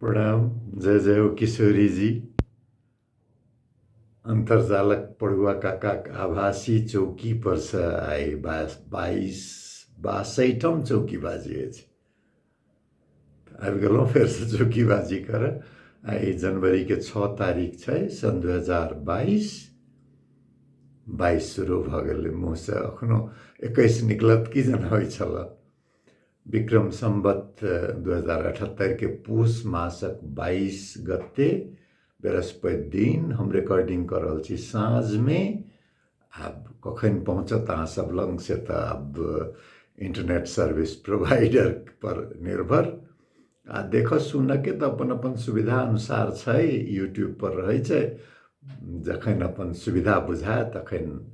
प्रणाम, जय जय हो किशोरी जी। अन्तर्जालक पढ़ुआ काकाक आभासी चौकी पर से आइ बाइस बासठम चौकीबाजी अछि। आबि गेलहुँ फेरसँ चौकीबाजी करऽ। आइ जनवरीके 6 तारीख छै, सन् 2022। 22 शुरू भऽ गेलै, मुँहसँ एखनो 21 निकलत की जेना होइ छलए। विक्रम सम्वत 2078के पूस मासक 22 गते बृहस्पति दिन हम रिकॉर्डिंग कऽ रहल छी साँझमे। आब कखन पहुँचत अहाँ सब लग से तऽ आब इंटरनेट सर्विस प्रोवाइडर पर निर्भर। आ देखऽ सुनऽके तऽ अपन अपन सुविधा अनुसार छै, यूट्यूब पर रहै छै, जखन अपन सुविधा बुझाय तखन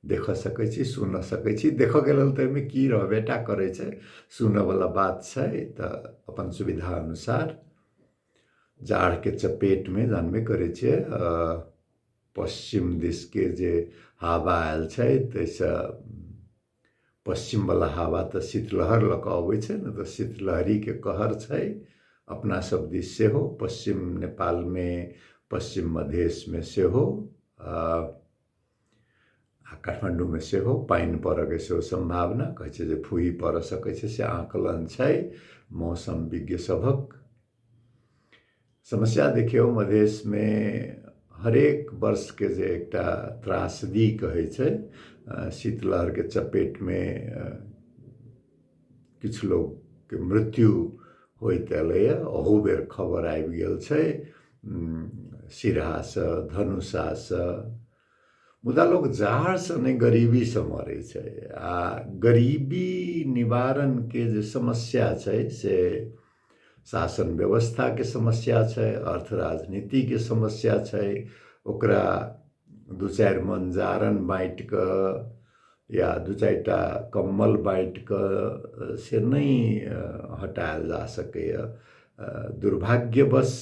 देखऽ सकै छी, सुनऽ सकै छी। देखऽके लेल तऽ एहिमे की रहबेटा करै छै, सुनऽवला बात छै, तऽ अपन सुविधा अनुसार। जाड़के चपेटमे जानबे करै छियै, पश्चिम दिसके जे हवा आयल छै ताहिसँ पश्चिमवला हवा तऽ शीतलहर लऽ कऽ अबै छै ने, तऽ शीतलहरीके कहर छै अपना सब दिस सेहो, पश्चिम नेपालमे, पश्चिम मधेशमे सेहो, आ काठमाण्डूमे सेहो पानि पड़ऽके सेहो सम्भावना कहै छै जे फूही पड़ऽ सकै छै, से आकलन छै मौसम विज्ञ सभक। समस्या देखियौ, मधेशमे हरेक वर्षके जे एकटा त्रासदी कहै छै, शीतलहरके चपेटमे किछु लोकके मृत्यु होइत एलैए। अहू बेर खबर आबि गेल छै सिरहासँ, धनुषासँ। मुदा लोक जाड़सँ नहि, गरीबीसँ मरै छै। आ गरीबी निवारणके जे समस्या छै से शासन व्यवस्थाके समस्या छै, अर्थ राजनीतिके समस्या छै। ओकरा दू चारि मन जारन बाँटि कऽ या दू चारिटा कम्बल बाँटि कऽ से नहि हटायल जा सकैए। दुर्भाग्यवश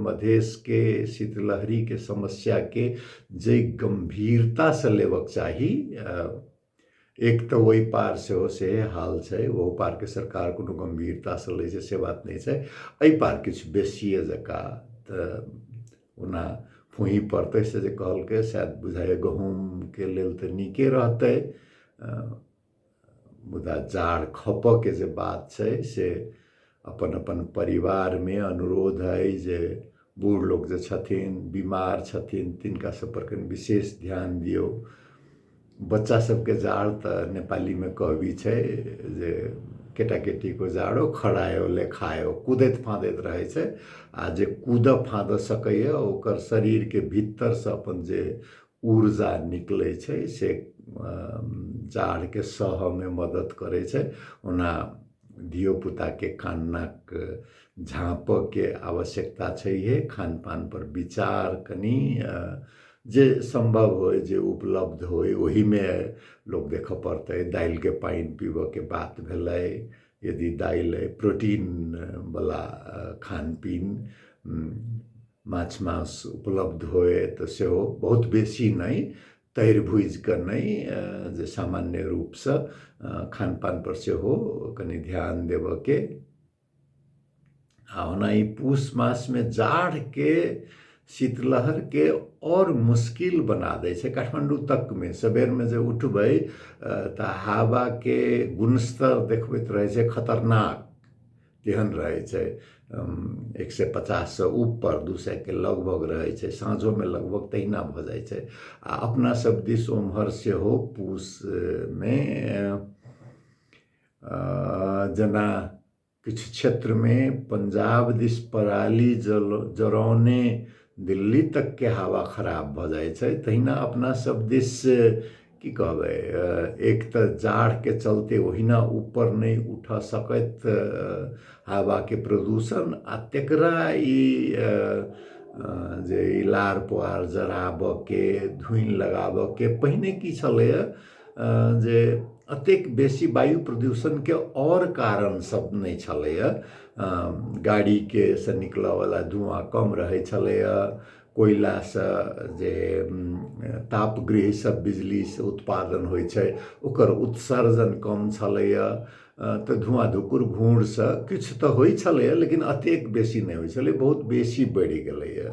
मधेशके शीतलहरीके समस्याके जे गम्भीरतासँ लेबक चाही, एक तऽ ओहि पार सेहो सेहे हाल छै, ओहो पारके सरकार कोनो गम्भीरतासँ लै छै से बात नहि छै, एहि पार किछु बेसिए जकाँ। तऽ ओना फूही पड़तै से जे कहलकै, शायद बुझाइए गहूँमके लेल तऽ नीके रहतै, मुदा जाड़ खपऽके जे बात छै से अपन अपन परिवारमे अनुरोध अइ जे बूढ़ लोक जे छथिन, बीमार छथिन, तिनका सबपर कनि विशेष ध्यान दियौ। बच्चा सबके जाड़ तऽ नेपालीमे कहबी छै जे केटाकेटीको जाड़ो खड़ायोले खायो, कूदैत फाँदैत रहै छै। आ जे कूदऽ फाँदऽ सकैए ओकर शरीरके भीतरसँ अपन जे ऊर्जा निकलै छै से जाड़के सहऽमे मदद करै छै। ओना धियोपुताके कान नाक झाँपऽके आवश्यकता छैहे। खानपानपर विचार कनि जे सम्भव होइ, जे उपलब्ध होइ ओहिमे लोक देखऽ पड़तै। दालिके पानि पीबऽके बात भेलै, यदि दालि अइ, प्रोटीनवला खानपीन, माछ मांस उपलब्ध होइ तऽ सेहो बहुत बेसी नहि, तरि भुजि कऽ नहि, जे सामान्य रूपसँ खानपानपर सेहो कनि ध्यान देबऽके। आ ओना ई पूस मासमे जाड़के शीतलहरके आओर मुश्किल बना दै छै। काठमाण्डू तकमे सबेरमे जे उठबै तऽ हवाके गुणस्तर देखबैत रहै छै खतरनाक, तेहन रहै छै, 150सँ ऊपर 200के लगभग रहै छै। साँझोमे लगभग तहिना भऽ जाइ छै। आ अपना सब दिस ओम्हर सेहो पूसमे जेना किछु क्षेत्रमे पंजाब दिस पराली जल जरौने दिल्ली तकके हवा खराब भऽ जाइ छै, तहिना अपना सब दिस की कहबै, एक तऽ जाड़के चलते ओहिना ऊपर नहि उठऽ सकैत हवाके प्रदूषण, आ तकरा ई जे ई लार पुआर जराबऽके, धुनि लगाबऽके। पहिने की छलैए जे एतेक बेसी वायु प्रदूषणके आओर कारण सब नहि छलैए, गाड़ीके से निकलऽवला धुआँ कम रहै छलैए, कोयलासँ जे तापगृहसँ बिजली से उत्पादन होइ छै ओकर उत्सर्जन कम छलैए। तऽ धुआँ धुकुर घूरसँ किछु तऽ होइ छलैए, लेकिन एतेक बेसी नहि होइ छलै, बहुत बेसी बढ़ि गेलैए।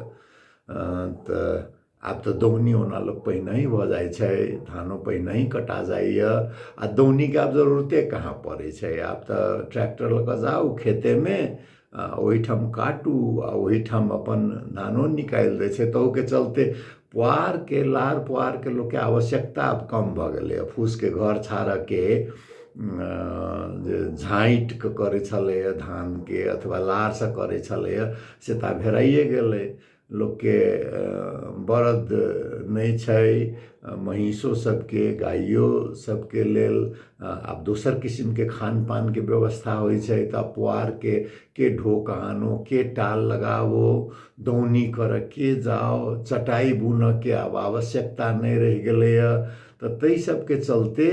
तऽ आब तऽ दौनी ओना लोक पहिनहि भऽ जाइ छै, धानो पहिनहि कटा जाइए, आ दौनीके आब जरूरते कहाँ पड़ै छै। आब तऽ ट्रैक्टर लऽ कऽ जाउ खेतेमे, ओहिठाम काटू आ ओहिठाम अपन धानो निकालि दै छै। ताहूके चलते पुआरके, लार पुआरके लोकके आवश्यकता आब कम भऽ गेलैए। फूसके घर छाड़ऽके जे झाँटिके करै छलैए धानके अथवा लारसँ करै छलैए, से तऽ आब हेराइए गेलै। लोकके बरद नहि छै, महीँसो सबके, गाइयो सबके लेल आब दोसर किसिमके खान पानके व्यवस्था होइ छै। तऽ पुआरके के ढोक आनो, के टाल लगाबो, दौनी करऽ के जाओ, चटाइ बुनऽके आब आवश्यकता नहि रहि गेलैए। तऽ ताहि सबके चलते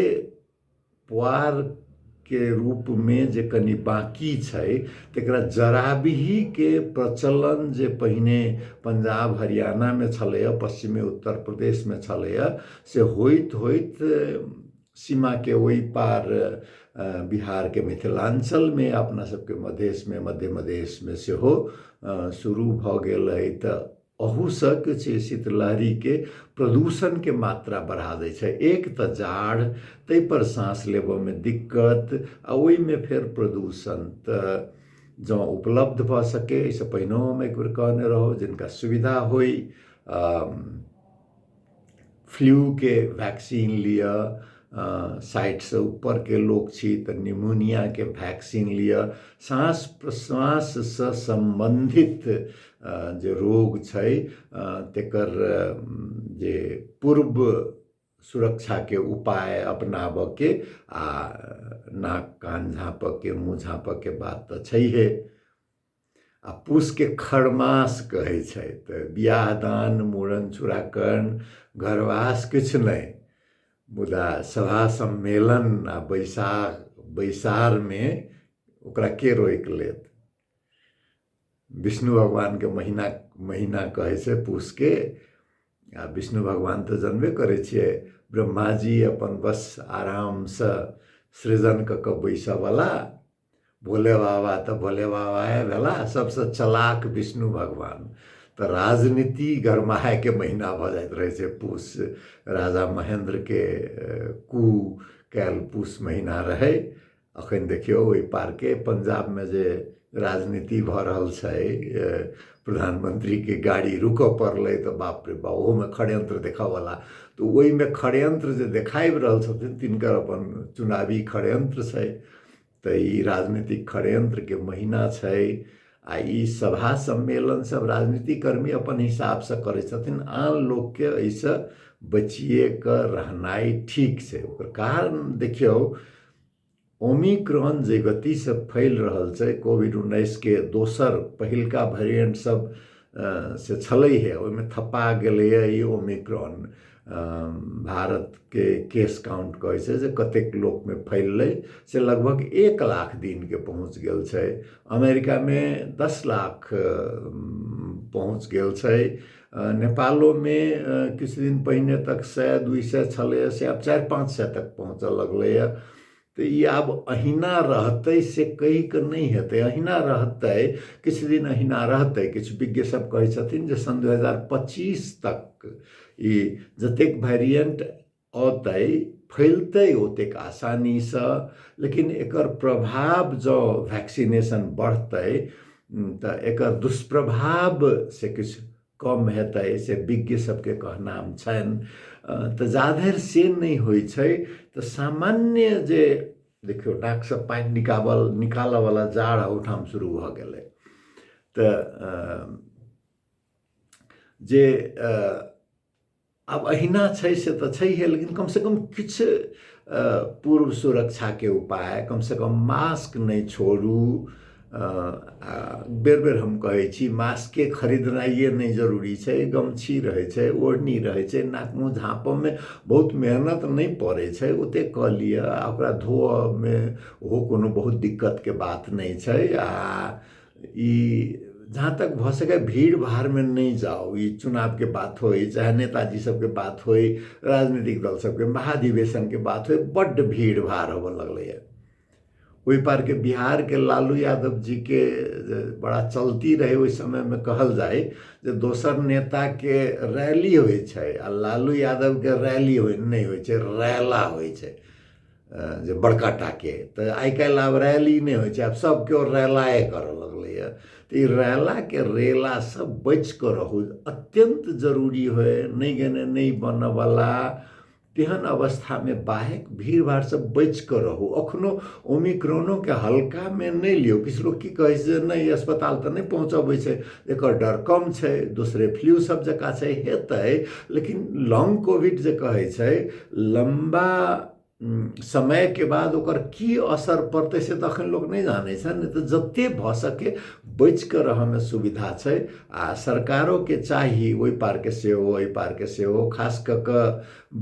पुआरके रूपमे जे कनि बाँकी छै तकरा जराबहीके प्रचलन जे पहिने पंजाब हरियाणामे छलैए, पश्चिमी उत्तर प्रदेशमे छलैए, से होइत होइत सीमाके ओहि पार बिहारके मिथिलाञ्चलमे, अपना सबके मधेशमे, मध्य मधेशमे सेहो शुरू भऽ गेल अइ। तऽ अहूसँ किछु शीतलहरीके प्रदूषणके मात्रा बढ़ा दै छै। एक तऽ जाड़, ताहिपर साँस लेबऽमे दिक्कत, आ ओहिमे फेर प्रदूषण। तऽ जँ उपलब्ध भऽ सकै, एहिसँ पहिनहुँ हम एक बेर कहने रहौँ, जिनका सुविधा होइ फ्लूके वैक्सीन लिअ, 60सँ ऊपरके लोक छी तऽ निमोनियाके वैक्सीन लिअ। साँस प्रश्वाससँ सम्बन्धित जे रोग छै तकर जे पूर्व सुरक्षाके उपाय अपनाबऽके, आ नाक कान झाँपऽके, मुँह झाँपऽके बात तऽ छैहे। आ पूसके खरमास कहै छै, तऽ बियाह दान, मूड़न चूड़ाकरण, घरवास किछु नहि, मुदा सभा सम्मेलन आ बैसारमे ओकरा के रोकि लेत? विष्णु भगवानके महीना महीना कहै छै पूसके। आ विष्णु भगवान तऽ जनबे करै छियै, ब्रह्माजी अपन बस आरामसँ सृजन कऽ कऽ बैसऽवला, भोले बाबा तऽ भोले बाबा भेला, सबसँ चलाक विष्णु भगवान। तऽ राजनीति गरमाएके महीना भऽ जाइत रहै छै पूस। राजा महेन्द्रके कू कयल पूस महीना रहै। अखन देखियौ ओहि पारके पंजाबमे जे राजनीति भऽ रहल छै, प्रधानमंत्रीके गाड़ी रुकऽ पड़लै तऽ बाप रे बाप, ओहोमे षड्यंत्र देखऽवला। तऽ ओहिमे षड्यंत्र जे देखाबि रहल छथिन तिनकर अपन चुनावी षड्यंत्र छै। तऽ ई राजनीतिक षड्यंत्रके महीना छै। आ ई सभा सम्मेलन सब राजनीतिकर्मी अपन हिसाबसँ करै छथिन, आन लोकके एहिसँ बचिए कऽ रहनाइ ठीक छै। ओकर कारण देखियौ, ओमिक्रॉन जे गतिसँ फैल रहल छै, कोविड 19के दोसर पहिलका वेरिएंट सब से छलै हे, ओहिमे थप्पा गेलैए ई ओमिक्रॉन। भारतके केस काउंट कहै छै जे कतेक लोकमे फैललै, से लगभग 1 लाख दिनके पहुँच गेल छै। अमेरिकामे 10 लाख पहुँच गेल छै। नेपालोमे किछु दिन पहिने तक 100-200 छलैए, से आब 400-500 तक पहुँचऽ लगलैए। तऽ ई आब अहिना रहतै से कहि कऽ नहि हेतै, अहिना रहतै किछु दिन, अहिना रहतै। किछु विज्ञ सब कहै छथिन जे सन् 2025 तक ई जतेक वेरिएंट औतै फैलतै ओतेक आसानीसँ, लेकिन एकर प्रभाव जँ वैक्सीनेशन बढ़तै तऽ एकर दुष्प्रभाव से किछु कम हेतै, से विज्ञ सबके कहनाम छनि। तऽ जाधरि से नहि होइ छै तऽ सामान्य जे देखियौ नाकसँ पानि निकालऽवला जाड़ ओहिठाम शुरू भऽ गेलै। तऽ जे आब अहिना छै से तऽ छैहे, लेकिन कमसँ कम किछु पूर्व सुरक्षाके उपाय, कमसँ कम मास्क नहि छोड़ू। बेर बेर हम कहै छी, मास्के खरीदनाइए नहि जरूरी छै, गमछी रहै छै, ओढ़नी रहै छै, नाक मुँह झाँपऽमे बहुत मेहनत नहि पड़ै छै, ओतेक कऽ लिअ। आ ओकरा धोअमे ओहो कोनो बहुत दिक्कतके बात नहि छै। आ ई जहाँ तक भऽ सकै भीड़ भाड़मे नहि जाउ। ई चुनावके बात होइ, चाहे नेताजी सबके बात होइ, राजनीतिक दल सबके महाधिवेशनके बात होइ, बड्ड भीड़ भाड़ होबऽ लगलैए। ओहि पारके बिहारके लालू यादव जीके जे बड़ा चलती रहै ओहि समयमे कहल जाइ जे दोसर नेताके रैली होइ छै आ लालू यादवके रैली होइ नहि होइ छै, रैला होइ छै जे बड़का टाके। तऽ आइ काल्हि आब रैली नहि होइ छै, आब सब केओ रैलाए करऽ लगलैए। तऽ ई रैलाके रेलासँ बचि कऽ रहू अत्यन्त जरूरी होइ, नहि गेने नहि बनऽवला तेहन अवस्थामे बाहेक भीड़ भाड़सँ बचि कऽ रहू। अखनो ओमिक्रोनोके हल्कामे नहि लियौ। किछु लोक की कहै छै जे नहि अस्पताल तऽ नहि पहुँचबै छै, एकर डर कम छै, दोसरे फ्लू सब जकाँ छै, हेतै, लेकिन लॉन्ग कोविड जे कहै छै लम्बा समयके बाद ओकर की असर पड़तै से तऽ अखन लोक नहि जानै छै ने। तऽ जते भऽ सके बचि कऽ रहऽमे सुविधा छै। आ सरकारोके चाही ओहि पारके सेहो एहि पारके सेहो, खास कऽ कऽ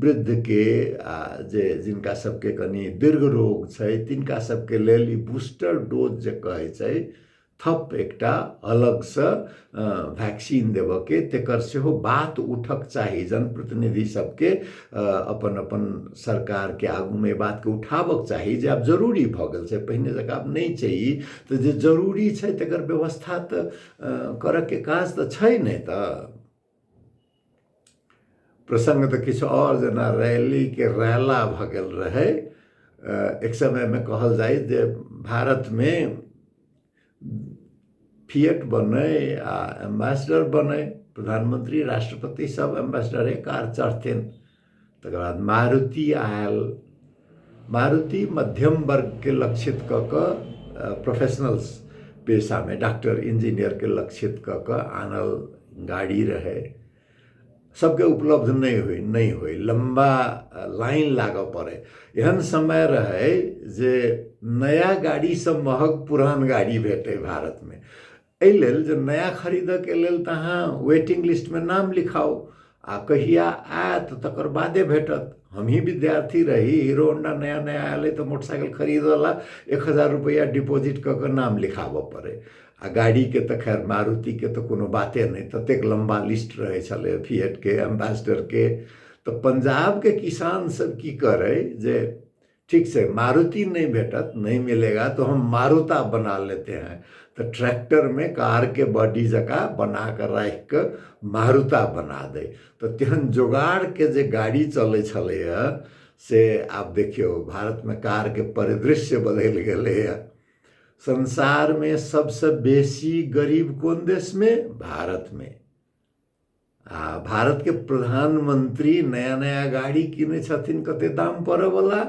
वृद्धके आ जे जिनका सबके कनि दीर्घ रोग छै तिनका सबके लेल ई बूस्टर डोज जे कहै छै थप एकटा अलगसँ वैक्सीन देबऽके तेकर सेहो बात उठक चाही। जनप्रतिनिधि सबके अपन अपन सरकारके आगूमे एहि बातके उठाबक चाही जे आब जरूरी भऽ गेल छै, पहिने जकाँ आब नहि छै ई, तऽ जे जरूरी छै तकर व्यवस्था तऽ करऽके काज तऽ छै नहि। तऽ प्रसङ्ग तऽ किछु आओर जेना रैलीके रैला भऽ गेल रहै। एक समयमे कहल जाइ जे भारतमे फिएट बनै आ एम्बेसडर बनै, प्रधानमंत्री राष्ट्रपति सब एम्बेसडरे कार चढ़थिन। तकर बाद मारुति आयल। मारुति मध्यम वर्गके लक्षित कऽ कऽ प्रोफेशनल्स पेशामे डॉक्टर इंजीनियरके लक्षित कऽ कऽ आनल गाड़ी रहै। सबके उपलब्ध नहि होइ, नहि होइ, लम्बा लाइन लागऽ पड़ै। एहन समय रहै जे नया गाड़ीसँ महग पुरान गाड़ी भेटै भारतमे। एहि लेल जे नया खरीदऽके लेल तऽ अहाँ वेटिंग लिस्टमे नाम लिखाउ आ कहिया आयत तकर बादे भेटत। हमही विद्यार्थी रही, हीरो होंडा नया नया आयल तऽ मोटरसाइकिल खरीदऽ 1000 रुपैआ डिपोजिट कऽ कऽ नाम लिखाबऽ पड़ै। आ गाड़ीके तऽ खैर मारुतिके तऽ कोनो बाते नहि, ततेक लम्बा लिस्ट रहै छलै फिएटके एम्बेसडरके। तऽ पंजाबके किसान सब की करै जे ठीक छै मारुति नहि भेटत, नहीं मिलेगा तो हम मारुता बना लेते हैं। तऽ ट्रैक्टरमे कारके बॉडी जकाँ बना कऽ राखि कऽ मारुता बना दै। तऽ तेहन जोगाड़के जे गाड़ी चलै छलैए से आब देखियौ भारतमे कारके परिदृश्य बदलि गेलैए। संसारमे सबसँ बेसी गरीब कोन देशमे? भारतमे। आ भारतके प्रधानमंत्री नया नया गाड़ी किनै छथिन कते दाम पड़यवला?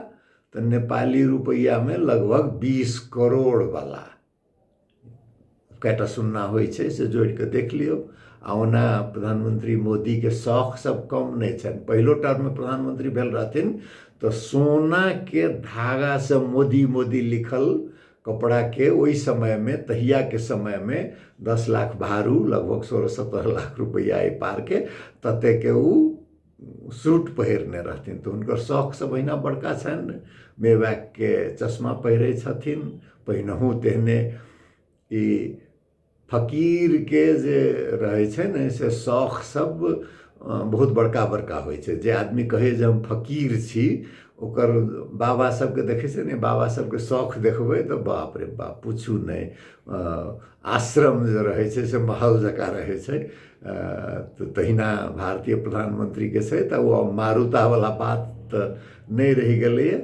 तऽ नेपाली रुपैआमे लगभग 20 करोड़वला। कएटा सुन्ना होइ छै से जोड़ि कऽ देख लियौ। आ ओना प्रधानमंत्री मोदीके शौख सब कम नहि छनि। पहिलो टर्ममे प्रधानमंत्री भेल रहथिन तऽ सोनाके धागासँ मोदी मोदी लिखल कपड़ाके ओहि समयमे तहियाके समयमे 10 लाख भारू लगभग 16-17 लाख रुपैआ एहि पारके ततेकके ओ सूट पहिरने रहथिन। तऽ हुनकर शौख सब अहिना बड़का छनि। मेबैकके चश्मा पहिरै छथिन पहिनहुँ तेहने। ई फकीरके जे रहै छै ने से शौख सब बहुत बड़का बड़का होइ छै। जे आदमी कहै जे हम फकीर छी ओकर बाबा सबके देखै छै ने, बाबा सबके शौख देखबै तऽ बाप रे बाप पूछू नहि। आश्रम जे रहै छै से महल जकाँ रहै छै। तऽ तहिना भारतीय प्रधानमन्त्रीके छै। तऽ ओ मारुतावला बात तऽ नहि रहि गेलैए।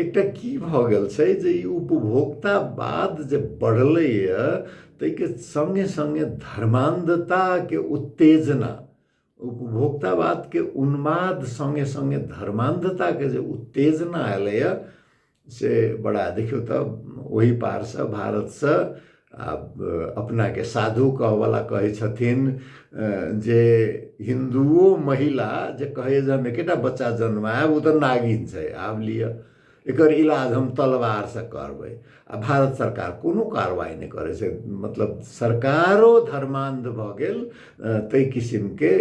एकटा की भऽ गेल छै जे ई उपभोक्तावाद जे बढ़लैए ताहिके सङ्गे सङ्गे धर्मान्धताके उत्तेजना, उपभोक्तावादके उन्माद सङ्गे सङ्गे धर्मान्धताके जे उत्तेजना एलैए से बड़ा देखियौ। तऽ ओहि पारसँ भारतसँ आब अपनाके साधु कहवला कहै छथिन जे हिन्दुओ महिला जे कहैए जे हम एकेटा बच्चा जन्मायब ओ तऽ नागिन छै, आब लिअ एकर इलाज हम तलवारसँ करबै। आ भारत सरकार कोनो कार्रवाइ नहि करै छै। मतलब सरकारो धर्मान्ध भऽ गेल ताहि किसिमके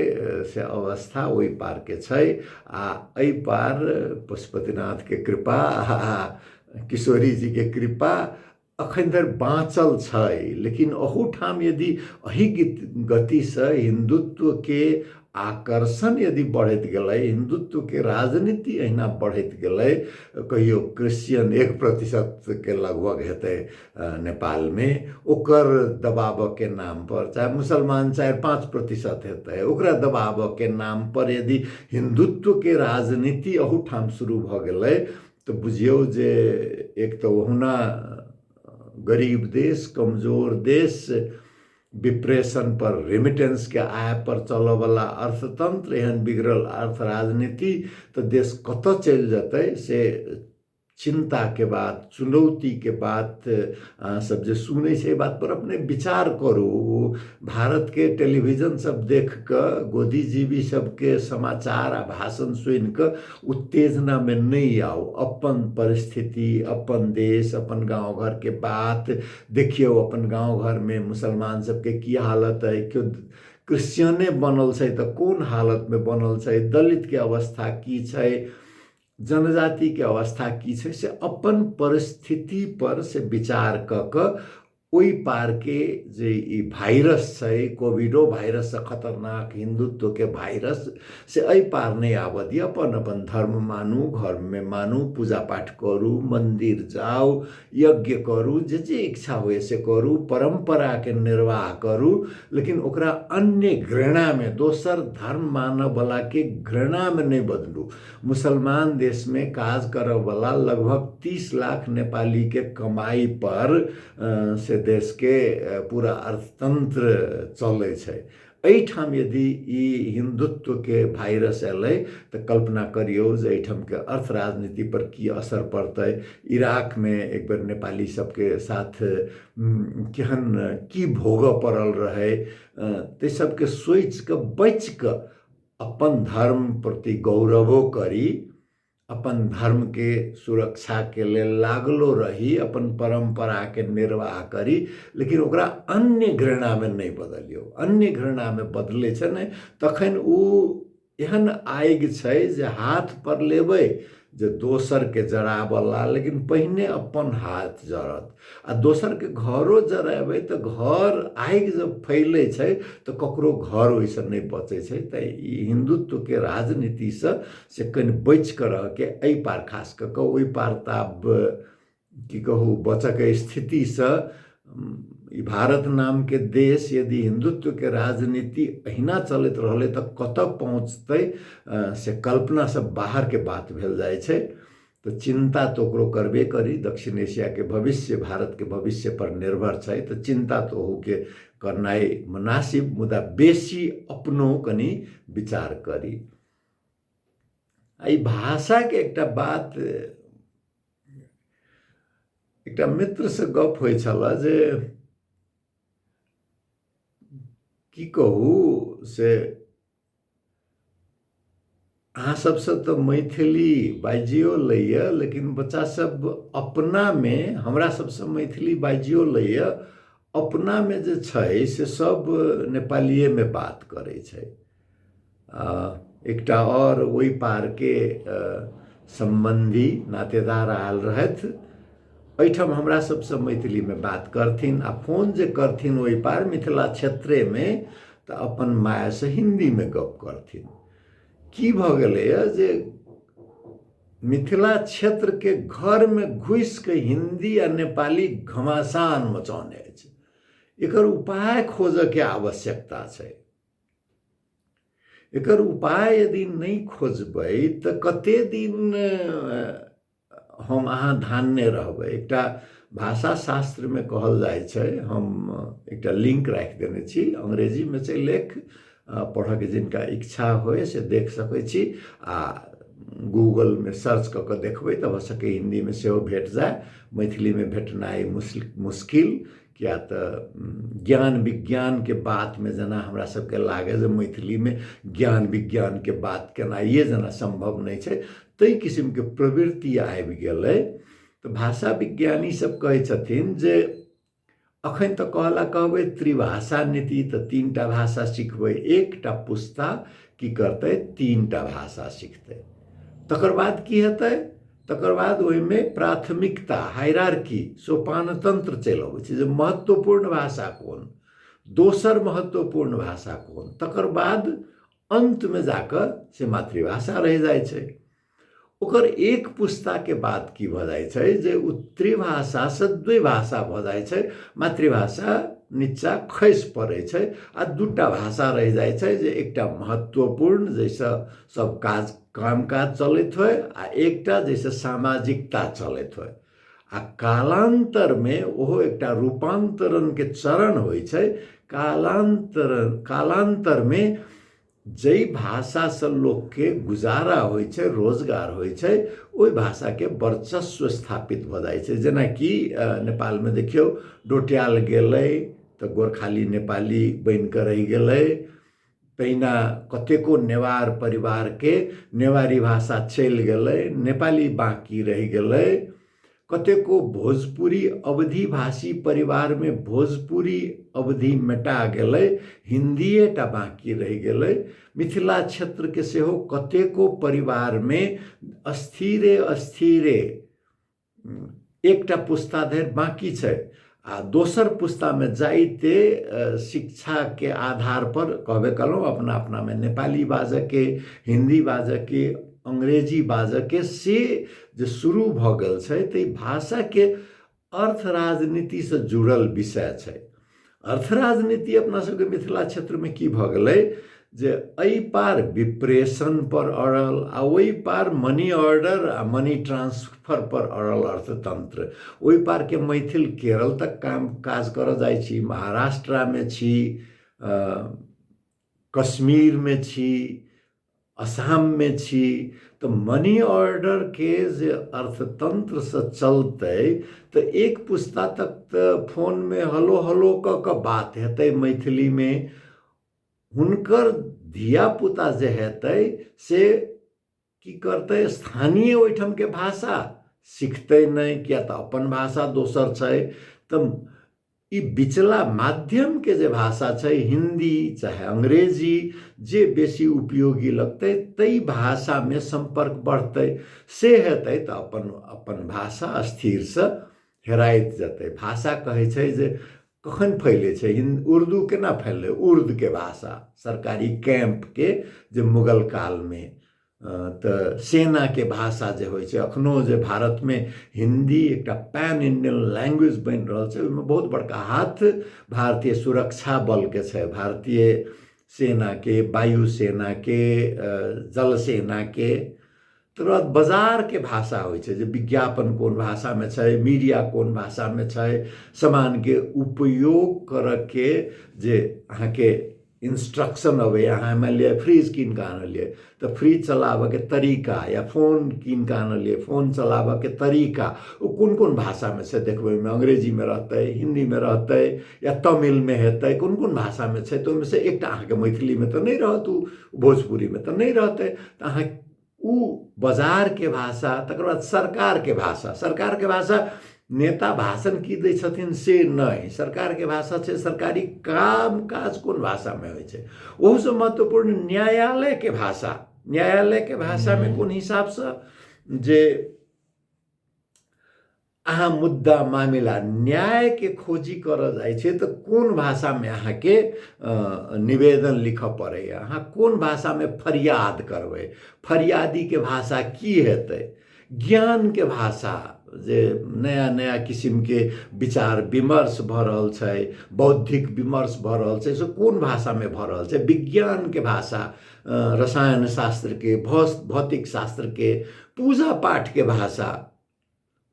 से अवस्था ओहि पारके छै। आ एहि पार पशुपतिनाथके कृपा आ किशोरीजीके कृपा अखन धरि बाँचल छै। लेकिन अहूठाम यदि एहि गतिसँ हिन्दुत्वके आकर्षण यदि बढ़ैत गेलै, हिन्दुत्वके राजनीति अहिना बढ़ैत गेलै, कहियो क्रिश्चियन 1% लगभग हेतै नेपालमे, ओकर दबाबऽके नामपर, चाहे मुसलमान 4-5% हेतै, ओकरा दबाबऽके नामपर यदि हिन्दुत्वके राजनीति अहूठाम शुरू भऽ गेलै तऽ बुझियौ जे एक तऽ ओहुना गरीब देश, कमजोर देश, विप्रेषण पर, रेमिटेंस के आय पर चलऽवला अर्थतंत्र, एहन बिगड़ल अर्थ राजनीति, तऽ देश कतऽ चलि जेतै से चिंता के बात, चुनौती के बात। अहाँ सब जे सुनै छै बात पर अपने विचार करू। भारत के टेलीविजन सब देख कऽ, गोदीजीवी सबके समाचार आ भाषण सुनि कऽ उत्तेजना में नहि आउ। अपन परिस्थिति, अपन देश, अपन गाँव घर के बात देखियौ। अपन गाँव घर में मुसलमान सबके की हालत है, केओ क्रिश्चियने बनल छै तऽ कोन हालत में बनल छै, दलित के अवस्था की छै, जनजाति के अवस्था की छै, से अपन परिस्थिति पर से विचार कऽ कऽ ओहि पारके जे ई वायरस छै, कोविडो वायरससँ खतरनाक हिन्दुत्वके वायरस, से एहि पार नहि आबऽ दिअ। अपन अपन धर्म मानू, घरमे मानू, पूजा पाठ करू, मन्दिर जाउ, यज्ञ करू, जे जे इच्छा होइए से करू, परम्पराके निर्वाह करू, लेकिन ओकरा अन्य घृणामे, दोसर धर्म मानऽवलाके घृणामे नहि बदलू। मुसलमान देशमे काज करऽवला लगभग 30 लाख नेपालीके कमाइ पर से देशके पूरा अर्थतंत्र चलै छै। एहिठाम यदि ई हिन्दुत्वके वायरस एलै तऽ कल्पना करियौ जे एहिठामके अर्थ राजनीति पर की असर पड़तै। इराकमे एक बेर नेपाली सबके साथ केहन की भोगऽ पड़ल रहै, ताहि सबके सोचि कऽ बचि कऽ अपन धर्म प्रति गौरवो करी, अपन धर्मके सुरक्षाके लेल लागलो रही, अपन परम्पराके निर्वाह करी, लेकिन ओकरा अन्य घृणामे नहि बदलियौ। अन्य घृणामे बदलै छै ने तखन ओ एहन आगि छै जे हाथ पर लेबै जे दोसरके जराबऽला, लेकिन पहिने अपन हाथ जरत। आ दोसरके घरो जरेबै तऽ घर आगि जब फैलै छै तऽ ककरो घर ओहिसँ नहि बचै छै। तऽ ई हिन्दुत्वके राजनीतिसँ से कनि बचि कऽ रहऽके एहि पार, खास कऽ कऽ ओहि पार तऽ आब की कहू, बचऽके स्थितिसँ ई भारत नामके देश यदि हिन्दुत्वके राजनीति अहिना चलैत रहलै तऽ कतऽ पहुँचतै से कल्पनासँ बाहरके बात भेल जाइ छै। तऽ चिन्ता तऽ ओकरो करबे करी, दक्षिण एशियाके भविष्य भारतके भविष्य पर निर्भर छै, तऽ चिन्ता तऽ ओहूके करनाइ मुनासिब, मुदा बेसी अपनो कनि विचार करी। एहि भाषाके एकटा बात, एकटा मित्रसँ गप होइ छलए जे की कहू से अहाँ सबसँ तऽ मैथिली बाजियो लैए, लेकिन बच्चा सब अपनामे हमरा सबसँ मैथिली बाजियो लैए, अपनामे जे छै से सब नेपालिएमे बात करै छै। एकटा आओर ओहि पारके सम्बन्धी नातेदार आयल रहथि एहिठाम, हमरा सबसँ मैथिलीमे बात करथिन आ फोन जे करथिन ओहि पार मिथिला क्षेत्रेमे तऽ अपन मायसँ हिन्दीमे गप करथिन। की भऽ गेलैए जे मिथिला क्षेत्रके घरमे घुसिके हिन्दी आ नेपाली घमासान मचौने अछि। एकर उपाय खोजऽके आवश्यकता छै। एकर उपाय यदि नहि खोजबै तऽ कते दिन हम अहाँ धानने रहबै। एकटा भाषा शास्त्रमे कहल जाइ छै, हम एकटा लिंक राखि देने छी, अंग्रेजीमे छै लेख, पढ़ऽके जिनका इच्छा होय से देख सकै छी आ गूगलमे सर्च कऽ कऽ देखबै तऽ भऽ सकै हिन्दीमे सेहो भेट जाय। मैथिलीमे भेटनाइ मुश्किल, किया तऽ ज्ञान विज्ञानके बातमे जेना हमरा सबके लागै जे मैथिलीमे ज्ञान विज्ञानके बात केनाइए जेना सम्भव नहि छै, ताहि किसिमके प्रवृत्ति आबि गेलै। तऽ भाषा विज्ञानी सब कहै छथिन जे अखन तऽ कहला कहबै त्रिभाषा नीति, तऽ 3टा भाषा सिखबै, एकटा पुस्ता की करतै 3टा भाषा सिखतै, तकर बाद की हेतै, तकर बाद ओहिमे प्राथमिकता हायरार्की सोपानतंत्र चलि अबै छै जे महत्वपूर्ण भाषा कोन, दोसर महत्वपूर्ण भाषा कोन, तकर बाद अन्तमे जाकऽ से मातृभाषा रहि जाइ छै। ओकर एक पुस्ताके बाद की भऽ जाइ छै जे ओ त्रिभाषासँ द्विभाषा भऽ जाइ छै, मातृभाषा नीचा खसि पड़ै छै आ दूटा भाषा रहि जाइ छै, जे एकटा महत्वपूर्ण जाहिसँ सब काज काम काज चलैत होइ आ एकटा जाहिसँ सामाजिकता चलैत होइ। आ कालान्तरमे ओहो एकटा रूपान्तरणके चरण होइ छै। कालान्तरमे जाहि भाषासँ लोकके गुजारा होइ छै, रोजगार होइ छै, ओहि भाषाके वर्चस्व स्थापित भऽ जाइ छै। जेनाकि नेपालमे देखियौ, डोटियाल गेलै तऽ गोरखाली नेपाली बनि कऽ रहि गेलै। तहिना कतेको नेवार परिवारके नेवारी भाषा चलि गेलै, नेपाली बाँकी रहि गेलै। कतेको भोजपुरी अवधि भाषी परिवारमे भोजपुरी अवधि मेटा गेलै, हिन्दिए टा बाँकी रहि गेलै। मिथिला क्षेत्रके सेहो कतेको परिवारमे अस्थिरे अस्थिरे एकटा पुस्ता धरि बाँकी छै आ दोसर पुस्तामे जाइते शिक्षाके आधार पर कहबे कयलहुँ, अपना अपनामे नेपाली बाजऽके, हिन्दी बाजऽके, अंग्रेजी बाजऽके से जे शुरू भऽ गेल छै। तऽ ई भाषाके अर्थ राजनीतिसँ जुड़ल विषय छै। अर्थ राजनीति अपना सबके मिथिला क्षेत्रमे की भऽ गेलै जे एहि पार विप्रेषण पर अड़ल आ ओहि पार मनी ऑर्डर आ मनी ट्रांसफर पर अड़ल अर्थतंत्र। ओहि पारके मैथिल केरल तक काम काज करऽ जाइ छी, महाराष्ट्रामे छी, कश्मीरमे छी, असममे छी, तऽ मनी ऑर्डरके जे अर्थतन्त्रसँ चलतै तऽ एक पुस्ता तक तऽ फोनमे हलो हलो कऽ कऽ बात हेतै मैथिलीमे। हुनकर धियापुता जे हेतै से की करतै? स्थानीय ओहिठामके भाषा सिखतै नहि, किया तऽ अपन भाषा दोसर छै। तऽ ई बिचला माध्यमके जे भाषा छै, हिन्दी चाहे अंग्रेजी, जे बेसी उपयोगी लगतै ताहि भाषामे सम्पर्क बढ़तै, से हेतै तऽ अपन अपन भाषा स्थिरसँ हेराइत जेतै। भाषा कहै छै जे कखन फैलै छै? उर्दू केना फैललै? उर्दके भाषा सरकारी कैम्पके जे मुगल कालमे तऽ सेनाके भाषा जे होइ छै, एखनो जे भारतमे हिन्दी एकटा पैन इंडियन लैंग्वेज बनि रहल छै, ओहिमे बहुत बड़का हाथ भारतीय सुरक्षा बलके छै, भारतीय सेनाके, वायु सेनाके, जल सेनाके। तकर बाद बाजारके भाषा होइ छै जे विज्ञापन कोन भाषामे छै, मीडिया कोन भाषामे छै, सामानके उपयोग करऽके जे अहाँके इंस्ट्रक्शन अबैए। अहाँ मानि लिअ फ्रिज कीन कऽ आनलियै तऽ फ्रिज चलाबऽके तरीका, या फोन कीन कऽ आनलियै, फोन चलाबऽके तरीका ओ कोन कोन भाषामे छै देखबै। ओहिमे अंग्रेजीमे रहतै, हिन्दीमे रहतै या तमिलमे हेतै, कोन कोन भाषामे छै। तऽ ओहिमे से एकटा अहाँके मैथिलीमे तऽ नहि रहत, ओ भोजपुरीमे तऽ नहि रहतै, तऽ अहाँ ओ बाजारके भाषा। तकर बाद सरकारके भाषा, सरकारके भाषा नेता भाषण की दै छथिन से नहि, सरकारके भाषा छै सरकारी काम काज कोन भाषामे होइ छै। ओहूसँ महत्वपूर्ण न्यायालयके भाषा, न्यायालयके भाषामे कोन हिसाबसँ जे अहाँ मुद्दा मामिला न्यायके खोजी करऽ जाइ छै तऽ कोन भाषामे अहाँके निवेदन लिखऽ पड़ैए, अहाँ कोन भाषामे फरियाद करबै, फरियादीके भाषा की हेतै। ज्ञानके भाषा जे नया नया किसिमके विचार विमर्श भऽ रहल छै, बौद्धिक विमर्श भऽ रहल छै, से कोन भाषामे भऽ रहल छै। विज्ञानके भाषा, रसायन शास्त्रके, भौतिक शास्त्रके, पूजा पाठके भाषा।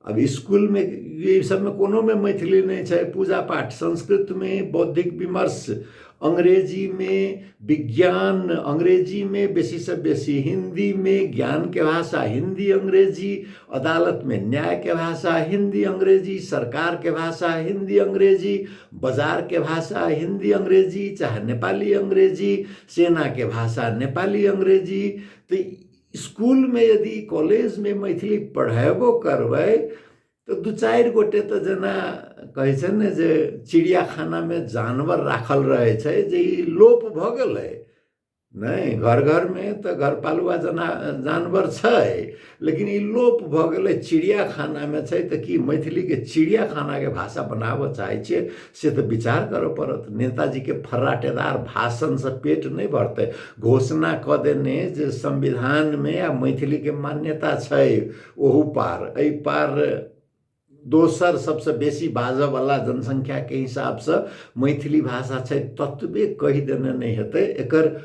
अब इसकुलमे ई सबमे कोनोमे मैथिली नहि छै। पूजा पाठ संस्कृतमे, बौद्धिक विमर्श अंग्रेजीमे, विज्ञान अंग्रेजीमे, बेसीसँ बेसी हिन्दीमे, ज्ञानके भाषा हिन्दी अंग्रेजी, अदालतमे न्यायके भाषा हिन्दी अंग्रेजी, सरकारके भाषा हिन्दी अंग्रेजी, बाजारके भाषा हिन्दी अंग्रेजी चाहे नेपाली अंग्रेजी, सेनाके भाषा नेपाली अंग्रेजी। तऽ इसकुलमे यदि कॉलेजमे मैथिली पढ़ेबो करबै तऽ दू चारि गोटे तऽ जेना कहै छै ने जे चिड़ियाखानामे जानवर राखल रहै छै जे ई लोप भऽ गेलै, नहि घर घरमे तऽ घरपालुआ जना जानवर छै, लेकिन ई लोप भऽ गेलै, चिड़ियाखानामे छै। तऽ की मैथिलीके चिड़ियाखानाके भाषा बनाबऽ चाहै छियै? से तऽ विचार करऽ पड़त। नेताजीके फर्राटेदार भाषणसँ पेट नहि भरतै। घोषणा कऽ देने जे संविधानमे आ मैथिलीके मान्यता छै, ओहू पार एहि पार दोसर सबसँ बेसी बाजऽवला जनसङ्ख्याके हिसाबसँ मैथिली भाषा छै, ततबे कहि देने नहि हेतै। एकर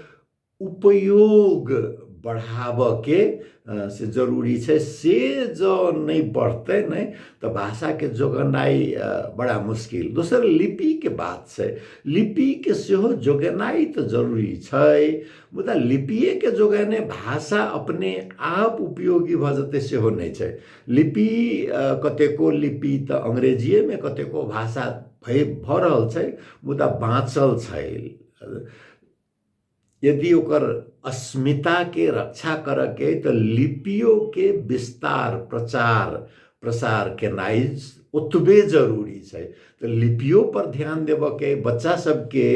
उपयोग बढ़ाबऽके से जरूरी छै। से जँ नहि बढ़तै नहि तऽ भाषाके जोगेनाइ बड़ा मुश्किल। दोसर लिपिके बात छै। लिपिके सेहो जोगेनाइ तऽ जरूरी छै, मुदा लिपिएके जोगेने भाषा अपने आप उपयोगी भऽ जेतै सेहो नहि छै। लिपि, कतेको लिपि तऽ अंग्रेजिएमे कतेको भाषा भऽ रहल छै, मुदा बाँचल छै। यदि ओकर अस्मिताके रक्षा करऽके अइ तऽ लिपियोके विस्तार, प्रचार प्रसार केनाइ ओतबे जरूरी छै। तऽ लिपियोपर ध्यान देबऽके अइ। बच्चा सबके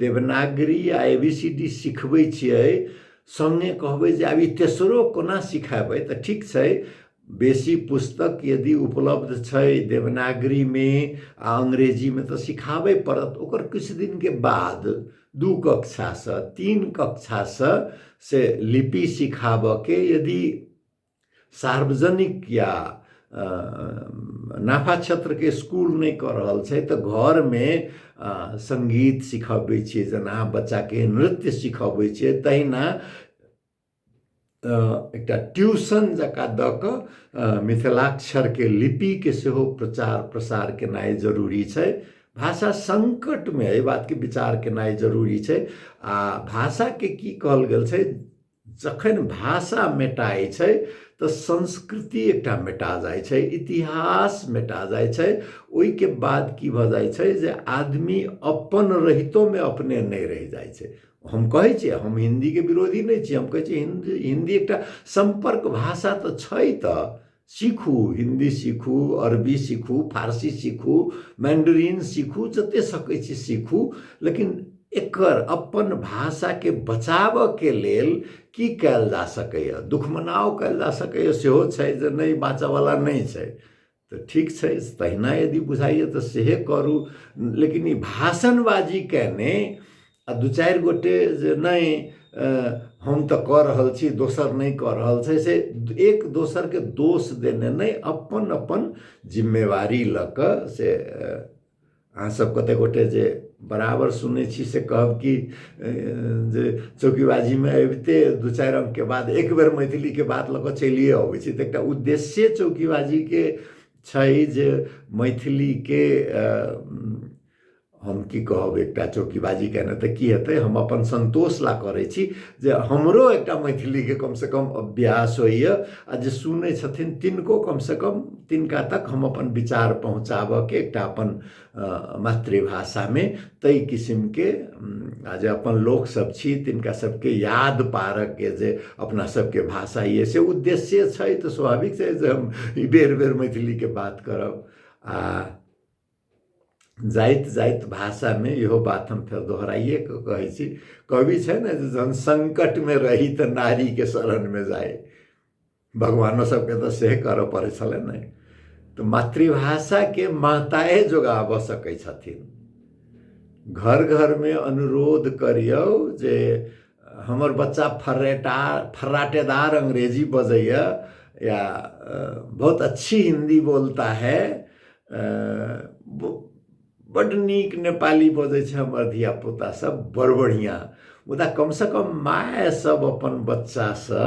देवनागरी आ ए बी सी डी सिखबै छियै, सङ्गे कहबै जे आब ई तेसरो कोना सिखेबै? तऽ ठीक छै, बेसी पुस्तक यदि उपलब्ध छै देवनागरीमे आ अंग्रेजीमे तऽ सिखाबै पड़त। ओकर किछु दिनके बाद 2 कक्षासँ 3 कक्षासँ से लिपि सिखाबऽके यदि सार्वजनिक या नाफा क्षेत्रके स्कूल नहि कऽ रहल छै तऽ घरमे सङ्गीत सिखबै छियै जेना, बच्चाके नृत्य सिखबै छियै तहिना एकटा ट्यूशन जकाँ दऽ कऽ मिथिलाक्षरके लिपिके सेहो प्रचार प्रसार केनाइ जरूरी छै। भाषा सङ्कटमे, एहि बातके विचार केनाइ जरूरी छै। आ भाषाके की कहल गेल छै? जखन भाषा मेटाइ छै तऽ संस्कृति एकटा मेटा जाइ छै, इतिहास मेटा जाइ छै। ओहिके बाद की भऽ जाइ छै जे आदमी अपन रहितोमे अपने नहि रहि जाइ छै। हम कहै छियै, हम हिन्दीके विरोधी नहि छी। हम कहै छियै, हिन्दी एकटा सम्पर्क भाषा तऽ छै, तऽ सीखू, हिन्दी सीखू, अरबी सीखू, फारसी सीखू, मैंडरीन सीखू, जते सकै छी सीखू, लेकिन एकर अपन भाषाके बचाबऽके लेल की कयल जा सकैए? दुख मनाओ कयल जा सकैए, सेहो छै जे नहि बाँचऽवला नहि छै तऽ ठीक छै, तहिना यदि बुझाइए तऽ सेहे करू। लेकिन ई भाषणबाजी कयने आ दू चारि गोटे जे नहि हम तऽ कऽ रहल छी, दोसर नहि कऽ रहल छै, से एक दोसरके दोष देने नहि, अपन अपन जिम्मेवारी लऽ कऽ से अहाँसभ कतेक गोटे जे बराबर सुनै छी से कहब कि जे चौकीबाजीमे अबिते दू चारि अङ्कके बाद एक बेर मैथिलीके बात लऽ कऽ चलिए अबै छी। तऽ एकटा उद्देश्ये चौकीबाजीके छै जे मैथिलीके हम की कहब, एकटा चौकीबाजी केने तऽ की हेतै? हम अपन सन्तोष ला करै छी जे हमरो एकटा मैथिलीके कमसँ कम अभ्यास होइए आ जे सुनै छथिन तिनको कमसँ कम तिनका तक हम अपन विचार पहुँचाबऽके एकटा अपन मातृभाषामे ताहि किसिमके आ जे अपन लोकसभ छी तिनका सबके याद पारऽके जे अपना सबके भाषा ये, से उद्देश्य छै। तऽ स्वाभाविक छै जे हम बेर बेर मैथिलीके बात करब। आ जाइत जाइत भाषामे इहो बात हम फेर दोहराइए कऽ कहै छी, कहबी छै ने जे जहन सङ्कटमे रही तऽ नारीके शरणमे जाइ। भगवानो सबके तऽ सेहे करऽ पड़ै छलै ने। तऽ मातृभाषाके माताए जोगाबऽ सकै छथिन। घर घरमे अनुरोध करियौ जे हमर बच्चा फर्राटेदार अंग्रेजी बजैए या बहुत अच्छी हिंदी बोलता है, बड्ड नीक नेपाली बजै छै हमर धियापुता सब, बड़ बढ़िआँ, मुदा कमसँ कम माय सब अपन बच्चासँ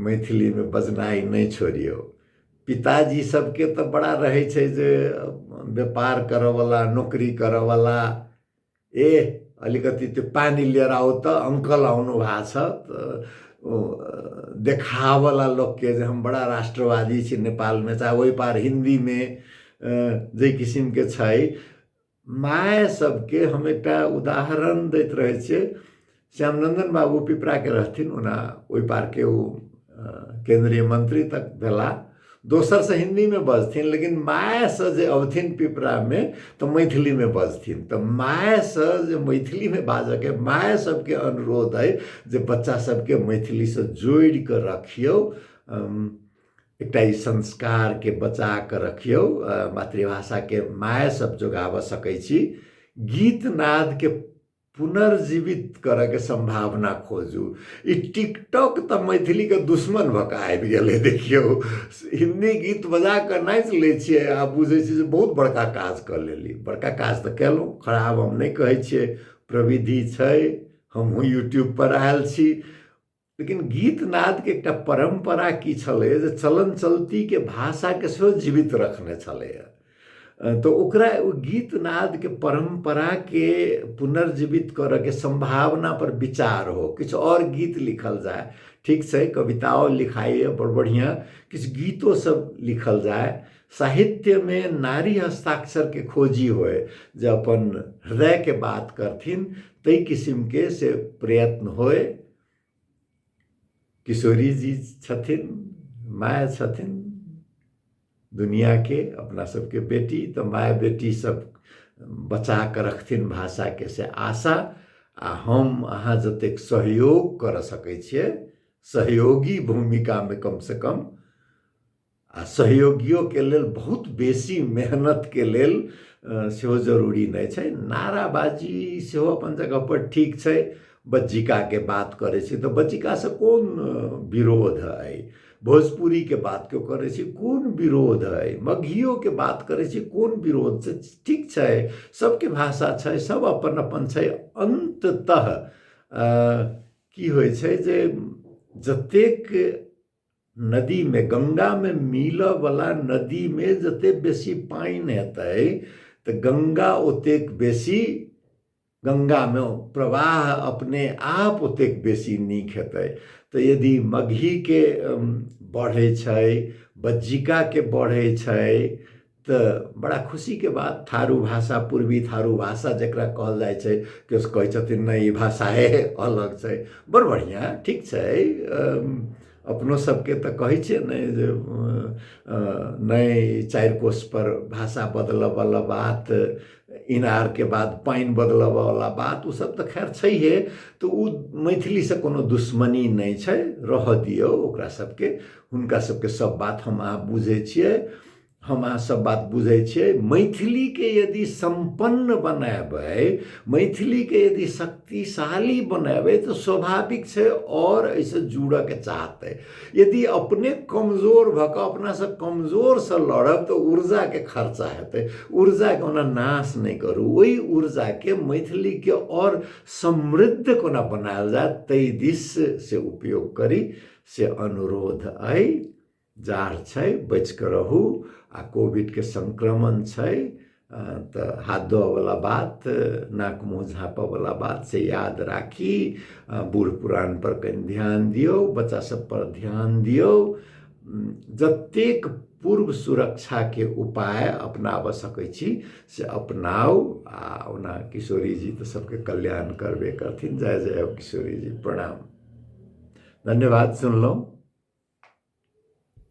मैथिलीमे बजनाइ नहि छोड़ियौ। पिताजी सबके तऽ बड़ा रहै छै जे व्यापार करऽवला, नोकरी करऽवला, ए अलिकति त्यो पानी लिएर आऊ त, अङ्कल आउनु भएको छ, देखावला लोकके जे हम बड़ा राष्ट्रवादी छी नेपालमे, चाहे ओहि पार हिन्दीमे जाहि किसिमके छै। माय सबके हम एकटा उदाहरण दैत रहै छियै। श्यामनन्दन बाबू पिपराके रहथिन, ओना ओहि पारके ओ केन्द्रीय मन्त्री तक भेला। दोसरसँ हिन्दीमे बजथिन, लेकिन मायसँ जे अबथिन पिपरामे तऽ मैथिलीमे बजथिन। तऽ मायसँ जे मैथिलीमे बाजऽके, माय सबके अनुरोध अइ जे बच्चा सबके मैथिलीसँ जोड़ि कऽ रखियौ, एकटा ई संस्कारके बचा कऽ रखियौ। मातृभाषाके माय सब जोगाबऽ सकै छी। गीत नादके पुनर्जीवित करऽके सम्भावना खोजू। ई टिकटॉक तऽ मैथिलीके दुश्मन भऽ कऽ आबि गेलै। देखियौ, हिन्दी गीत बजा कऽ नाचि लै छियै आ बुझै छियै जे बहुत बड़का काज कऽ लेली। बड़का काज तऽ केलहुँ, खराब हम नहि कहै छियै, प्रविधि छै, हमहूँ यूट्यूबपर आयल छी, लेकिन गीत नादके एकटा परम्परा की छलै जे चलन चलतीके भाषाके सेहो जीवित रखने छलैए। तऽ ओकरा ओ गीत नादके परम्पराके पुनर्जीवित करऽके सम्भावना पर विचार हो, किछु आओर गीत लिखल जाय। ठीक छै, कविताओ लिखाइए बड़ बढ़िआँ, किछु गीतो सब लिखल जाय। साहित्यमे नारी हस्ताक्षरके खोजी होय, जे अपन हृदयके बात करथिन, ताहि किसिमके से प्रयत्न होय। किशोरी जी छथिन, माय छथिन दुनियाके, अपना सबके बेटी, तऽ माय बेटी सब बचा कऽ रखथिन भाषाके, से आशा। आ हम अहाँ जतेक सहयोग करऽ सकै छियै, सहयोगी भूमिकामे कमसँ कम, आ सहयोगियोके लेल बहुत बेसी मेहनतके लेल सेहो जरूरी नहि छै। नाराबाजी सेहो अपन जगहपर ठीक छै। बज्जिकाके बात करै छी तऽ बज्जिकासँ कोन विरोध अइ? भोजपुरीके बात केओ करै छी, कोन विरोध अइ? मगहियोके बात करै छी, कोन विरोध छै? ठीक छै, सबके भाषा छै, सब अपन अपन छै। अन्ततः की होइ छै जे जतेक नदीमे, गङ्गामे मिलऽवला नदीमे जतेक बेसी पानि हेतै तऽ गङ्गा ओतेक बेसी, गङ्गामे प्रवाह अपने आप ओतेक बेसी नीक हेतै। तऽ यदि मगहीके बढ़ै छै, बज्जिकाके बढ़ै छै, तऽ बड़ा खुशीके बात। थारू भाषा, पूर्वी थारू भाषा जकरा कहल जाइ छै, केओ कहै छथिन नहि ई भाषाए अलग छै, बड़ बढ़िआँ, ठीक छै। अपनो सबके तऽ कहै छियै ने जे नहि 4 कोसपर भाषा बदलऽवला बात, इनारके बाद पानि बदलऽवला बात, ओ सब तऽ खैर छैहे। तऽ ओ मैथिलीसँ कोनो दुश्मनी नहि छै, रहऽ दियौ ओकरा सबके, हुनका सबके सब बात हम अहाँ बुझै छियै, हम अहाँ सब बात बुझै छियै। मैथिलीके यदि सम्पन्न बनेबै, मैथिलीके यदि शक्तिशाली बनेबै, तऽ स्वाभाविक छै आओर एहिसँ जुड़ऽके चाहतै। यदि अपने कमजोर भऽ कऽ अपनासँ कमजोरसँ लड़ब तऽ ऊर्जाके खर्चा हेतै। ऊर्जाके ओना नाश नहि करू, ओहि ऊर्जाके मैथिलीके आओर समृद्ध कोना बनायल जाय ताहि दिस से उपयोग करी, से अनुरोध अइ। जाड़ छै, बचि कऽ रहू। आ कोविडके संक्रमण छै तऽ हाथ धोअवला बात, नाक मुँह झाँपऽवला बात से याद राखी। बूढ़ पुरानपर कनि ध्यान दियौ, बच्चा सबपर ध्यान दियौ। जतेक पूर्व सुरक्षाके उपाय अपनाबऽ सकै छी से अपनाउ। आ ओना किशोरी जी तऽ सबके कल्याण करबे करथिन। जय जय हो किशोरी जी, प्रणाम, धन्यवाद। सुनलहुँ।